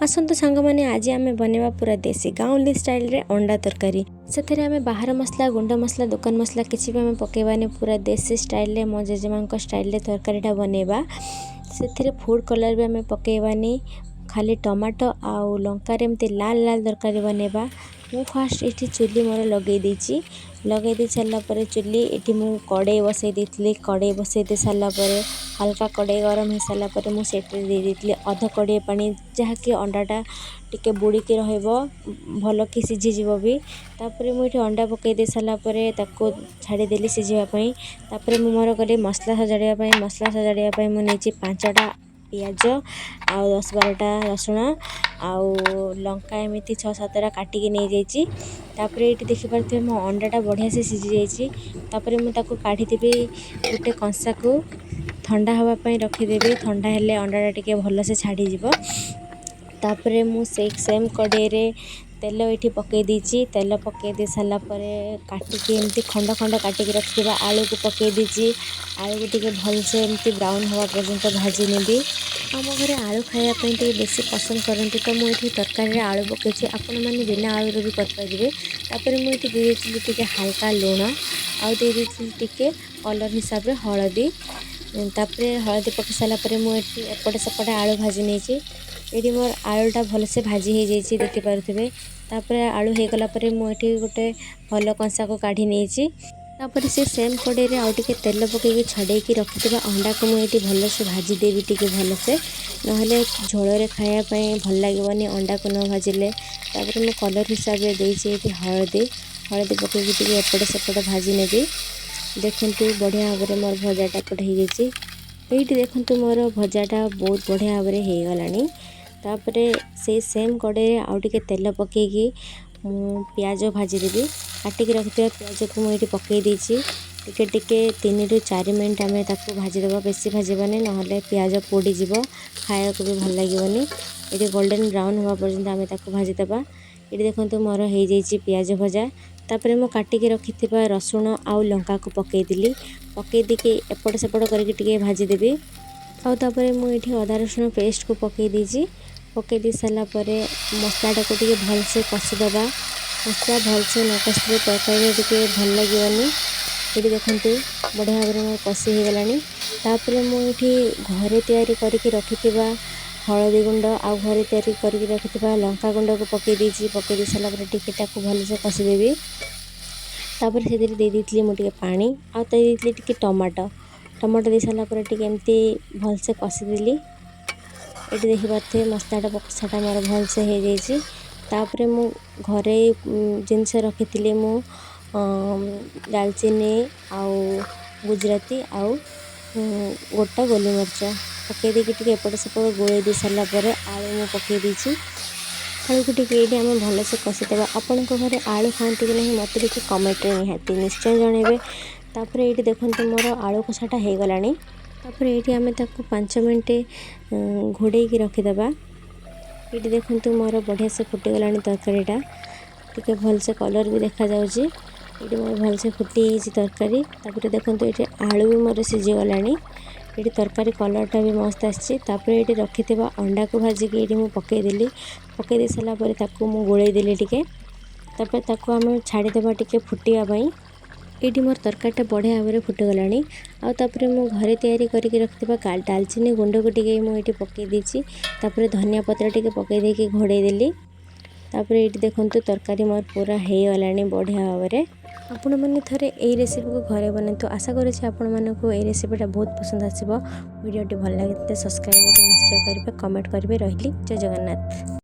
ଆସନ୍ତୁ ସାଙ୍ଗମାନେ, ଆଜି ଆମେ ବନେଇବା ପୁରା ଦେଶୀ ଗାଉଁଲି ଷ୍ଟାଇଲରେ ଅଣ୍ଡା ତରକାରୀ। ସେଥିରେ ଆମେ ବାହାର ମସଲା, ଗୁଣ୍ଡ ମସଲା, ଦୋକାନ ମସଲା କିଛି ବି ଆମେ ପକାଇବାନି। ପୁରା ଦେଶୀ ଷ୍ଟାଇଲରେ, ମୋ ଜେଜେମାଙ୍କ ଷ୍ଟାଇଲରେ ତରକାରୀଟା ବନେଇବା। ସେଥିରେ ଫୁଡ଼୍ କଲର୍ ବି ଆମେ ପକାଇବାନି। ଖାଲି ଟମାଟୋ ଆଉ ଲଙ୍କାରେ ଏମିତି ଲାଲ ଲାଲ ତରକାରୀ ବନେଇବା। ମୁଁ ଫାଷ୍ଟ ଏଠି ଚୁଲି ମୋର ଲଗେଇ ଦେଇଛି। ଲଗେଇ ଦେଇ ସାରିଲା ପରେ ଚୁଲି ଏଠି ମୁଁ କଡ଼େଇ ବସେଇ ଦେଇଥିଲି। କଡ଼େଇ ବସେଇ ଦେଇ ସାରିଲା ପରେ, ହାଲକା କଡ଼େଇ ଗରମ ହେଇସାରିଲା ପରେ ମୁଁ ସେଥିରେ ଦେଇ ଦେଇଥିଲି ଅଧ କଡ଼େଇ ପାଣି, ଯାହାକି ଅଣ୍ଡାଟା ଟିକେ ବୁଡ଼ିକି ରହିବ, ଭଲକି ସିଝିଯିବ ବି। ତାପରେ ମୁଁ ଏଠି ଅଣ୍ଡା ପକାଇ ଦେଇ ସାରିଲା ପରେ ତାକୁ ଛାଡ଼ିଦେଲି ସିଝିବା ପାଇଁ। ତାପରେ ମୁଁ ମୋର ଗଲି ମସଲା ସଜାଡ଼ିବା ପାଇଁ। ମସଲା ସଜାଡ଼ିବା ପାଇଁ ମୁଁ ନେଇଛି 5ଟା ପିଆଜ ଆଉ 10-12ଟା ରସୁଣ ଆଉ ଲଙ୍କା, ଏମିତି 6-7ଟା କାଟିକି ନେଇଯାଇଛି। ତାପରେ ଏଇଠି ଦେଖିପାରୁଥିବେ, ମୋ ଅଣ୍ଡାଟା ବଢ଼ିଆ ସେ ସିଝି ଯାଇଛି। ତାପରେ ମୁଁ ତାକୁ କାଢ଼ିଦେବି, ଗୋଟେ କଂସାକୁ ଥଣ୍ଡା ହେବା ପାଇଁ ରଖିଦେବି। ଥଣ୍ଡା ହେଲେ ଅଣ୍ଡାଟା ଟିକେ ଭଲସେ ଛାଡ଼ିଯିବ। ତାପରେ ମୁଁ ସେଇ ସେମ୍ କଡ଼େଇରେ ତେଲ ଏଇଠି ପକାଇ ଦେଇଛି। ତେଲ ପକାଇ ଦେଇ ସାରିଲା ପରେ କାଟିକି, ଏମିତି ଖଣ୍ଡ ଖଣ୍ଡ କାଟିକି ରଖିଥିବା ଆଳୁକୁ ପକାଇ ଦେଇଛି। ଆଳୁକୁ ଟିକେ ଭଲସେ ଏମିତି ବ୍ରାଉନ୍ ହେବା ପର୍ଯ୍ୟନ୍ତ ଭାଜି ନେବି। ଆମ ଘରେ ଆଳୁ ଖାଇବା ପାଇଁ ଟିକେ ବେଶୀ ପସନ୍ଦ କରନ୍ତି, ତ ମୁଁ ଏଠି ତରକାରୀରେ ଆଳୁ ପକାଇଛି। ଆପଣମାନେ ବିନା ଆଳୁରେ ବି କରିପାରିବେ। ତାପରେ ମୁଁ ଏଠି ଦେଇ ଦେଇଥିଲି ଟିକେ ହାଲକା ଲୁଣ ଆଉ ଦେଇ ଦେଇଥିଲି ଟିକେ କଲର୍ ହିସାବରେ ହଳଦୀ। ତାପରେ ହଳଦୀ ପକାଇ ସାରିଲା ପରେ ମୁଁ ଏଠି ଏପଟେ ସେପଟେ ଆଳୁ ଭାଜି ନେଇଛି। ଏଇଠି ମୋର ଆଳୁଟା ଭଲସେ ଭାଜି ହେଇଯାଇଛି, ଦେଖିପାରୁଥିବେ। ତାପରେ ଆଳୁ ହେଇଗଲା ପରେ ମୁଁ ଏଠି ଗୋଟେ ଭଲ କଂସାକୁ କାଢ଼ି ନେଇଛି। ତାପରେ ସେ ସେମ୍ କଡ଼େଇରେ ଆଉ ଟିକେ ତେଲ ପକାଇକି ଛଡ଼େଇକି ରଖିଥିବା ଅଣ୍ଡାକୁ ମୁଁ ଏଇଠି ଭଲସେ ଭାଜିଦେବି ଟିକେ ଭଲସେ, ନହେଲେ ଝୋଳରେ ଖାଇବା ପାଇଁ ଭଲ ଲାଗିବନି ଅଣ୍ଡାକୁ ନ ଭାଜିଲେ। ତାପରେ ମୁଁ କଲର୍ ହିସାବରେ ଦେଇଛି ଏଇଠି ହଳଦୀ। ହଳଦୀ ପକାଇକି ଟିକେ ଏପଟ ସେପଟ ଭାଜି ନେବି। ଦେଖନ୍ତୁ, ବଢ଼ିଆ ଭାବରେ ମୋର ଭଜାଟା ଏପଟେ ହେଇଯାଇଛି। ଏଇଠି ଦେଖନ୍ତୁ, ମୋର ଭଜାଟା ବହୁତ ବଢ଼ିଆ ଭାବରେ ହେଇଗଲାଣି। ତାପରେ ସେଇ ସେମ୍ କଡ଼େଇରେ ଆଉ ଟିକେ ତେଲ ପକାଇକି ମୁଁ ପିଆଜ ଭାଜିଦେବି। କାଟିକି ରଖିଥିବା ପିଆଜକୁ ମୁଁ ଏଇଠି ପକାଇ ଦେଇଛି। ଟିକେ ଟିକେ 3ରୁ 4 ମିନିଟ୍ ଆମେ ତାକୁ ଭାଜିଦେବା। ବେଶୀ ଭାଜିବାନି, ନହେଲେ ପିଆଜ ପୋଡ଼ିଯିବ, ଖାଇବାକୁ ବି ଭଲ ଲାଗିବନି। ଏଇଠି ଗୋଲ୍ଡେନ୍ ବ୍ରାଉନ୍ ହେବା ପର୍ଯ୍ୟନ୍ତ ଆମେ ତାକୁ ଭାଜିଦେବା। ଏଇଠି ଦେଖନ୍ତୁ, ମୋର ହେଇଯାଇଛି ପିଆଜ ଭଜା। ତାପରେ ମୁଁ କାଟିକି ରଖିଥିବା ରସୁଣ ଆଉ ଲଙ୍କାକୁ ପକାଇଦେଲି। ପକାଇ ଦେଇକି ଏପଟ ସେପଟ କରିକି ଟିକେ ଭାଜିଦେବି। ଆଉ ତାପରେ ମୁଁ ଏଇଠି ଅଦା ରସୁଣ ପେଷ୍ଟକୁ ପକାଇ ଦେଇଛି। ପକାଇ ଦେଇ ସାରିଲା ପରେ ମସଲାଟାକୁ ଟିକେ ଭଲସେ କଷିଦେବା। ମସଲା ଭଲସେ ନ କଷିଲେ ତରକାରୀରେ ଟିକେ ଭଲ ଲାଗିବନି। ଏଇଠି ଦେଖନ୍ତୁ, ବଢ଼ିଆ ଭାବରେ ମୋର କଷି ହେଇଗଲାଣି। ତାପରେ ମୁଁ ଏଇଠି ଘରେ ତିଆରି କରିକି ରଖିଥିବା ହଳଦୀ ଗୁଣ୍ଡ ଆଉ ଘରେ ତିଆରି କରିକି ରଖିଥିବା ଲଙ୍କା ଗୁଣ୍ଡକୁ ପକାଇ ଦେଇଛି। ପକାଇ ଦେଇ ସାରିଲା ପରେ ଟିକେ ତାକୁ ଭଲସେ କଷିଦେବି। ତାପରେ ସେଥିରେ ଦେଇ ଦେଇଥିଲି ମୁଁ ଟିକେ ପାଣି ଆଉ ଦେଇ ଦେଇଥିଲି ଟିକେ ଟମାଟୋ। ଟମାଟୋ ଦେଇ ସାରିଲା ପରେ ଟିକେ ଏମିତି ଭଲସେ କଷିଦେଲି। ଏଇଠି ଦେଖିପାରୁଥିବେ, ମସଲାଟା କଷାଟା ମୋର ଭଲସେ ହେଇଯାଇଛି। ତାପରେ ମୁଁ ଘରେ ଜିନିଷ ରଖିଥିଲି ମୁଁ ଡାଲଚିନି ଆଉ ଗୁଜୁରାତି ଆଉ ଗୋଟା ଗୋଲମରିଚ ପକାଇ ଦେଇକି ଟିକେ ଏପଟ ସେପଟ ଗୋଳେଇ ଦେଇ ସାରିଲା ପରେ ଆଳୁ ମୁଁ ପକାଇ ଦେଇଛି। ଆଳୁକୁ ଟିକେ ଏଇଠି ଆମେ ଭଲସେ କଷିଦେବା। ଆପଣଙ୍କ ଘରେ ଆଳୁ ଖାଆନ୍ତି କି ନାହିଁ, ମୋତେ ଟିକେ କମେଣ୍ଟରେ ନିହାତି ନିଶ୍ଚୟ ଜଣାଇବେ। ତାପରେ ଏଇଠି ଦେଖନ୍ତୁ, ମୋର ଆଳୁ କଷାଟା ହେଇଗଲାଣି। ତାପରେ ଏଇଠି ଆମେ ତାକୁ 5 ମିନିଟ୍ ଘୋଡ଼େଇକି ରଖିଦେବା। ଏଇଠି ଦେଖନ୍ତୁ, ମୋର ବଢ଼ିଆ ସେ ଫୁଟିଗଲାଣି ତରକାରୀଟା। ଟିକେ ଭଲସେ କଲର୍ ବି ଦେଖାଯାଉଛି। ଏଇଠି ମୋର ଭଲସେ ଫୁଟି ହେଇଛି ତରକାରୀ। ତାପରେ ଦେଖନ୍ତୁ, ଏଇଠି ଆଳୁ ବି ମୋର ସିଝିଗଲାଣି। ଏଇଠି ତରକାରୀ କଲର୍ଟା ବି ମସ୍ତ ଆସିଛି। ତାପରେ ଏଇଠି ରଖିଥିବା ଅଣ୍ଡାକୁ ଭାଜିକି ଏଇଠି ମୁଁ ପକାଇଦେଲି। ପକାଇ ଦେଇ ସାରିଲା ପରେ ତାକୁ ମୁଁ ଗୋଳେଇ ଦେଲି ଟିକେ। ତାପରେ ତାକୁ ଆମେ ଛାଡ଼ିଦେବା ଟିକେ ଫୁଟିବା ପାଇଁ। ଏଇଠି ମୋର ତରକାରୀଟା ବଢ଼ିଆ ଭାବରେ ଫୁଟିଗଲାଣି। ଆଉ ତାପରେ ମୁଁ ଘରେ ତିଆରି କରିକି ରଖିଥିବା ଡାଲଚିନି ଗୁଣ୍ଡକୁ ଟିକେ ମୁଁ ଏଇଠି ପକାଇ ଦେଇଛି। ତାପରେ ଧନିଆ ପତ୍ର ଟିକେ ପକାଇ ଦେଇକି ଘୋଡ଼େଇ ଦେଲି। ତାପରେ ଏଇଠି ଦେଖନ୍ତୁ, ତରକାରୀ ମୋର ପୁରା ହେଇଗଲାଣି ବଢ଼ିଆ ଭାବରେ। ଆପଣମାନେ ଥରେ ଏଇ ରେସିପିକୁ ଘରେ ବନାନ୍ତୁ। ଆଶା କରୁଛି ଆପଣମାନଙ୍କୁ ଏଇ ରେସିପିଟା ବହୁତ ପସନ୍ଦ ଆସିବ। ଭିଡ଼ିଓଟି ଭଲ ଲାଗିଥିଲେ ସବସ୍କ୍ରାଇବ୍ ଗୋଟେ ନିଶ୍ଚୟ କରିବେ, କମେଣ୍ଟ କରିବେ। ରହିଲି, ଜୟ ଜଗନ୍ନାଥ।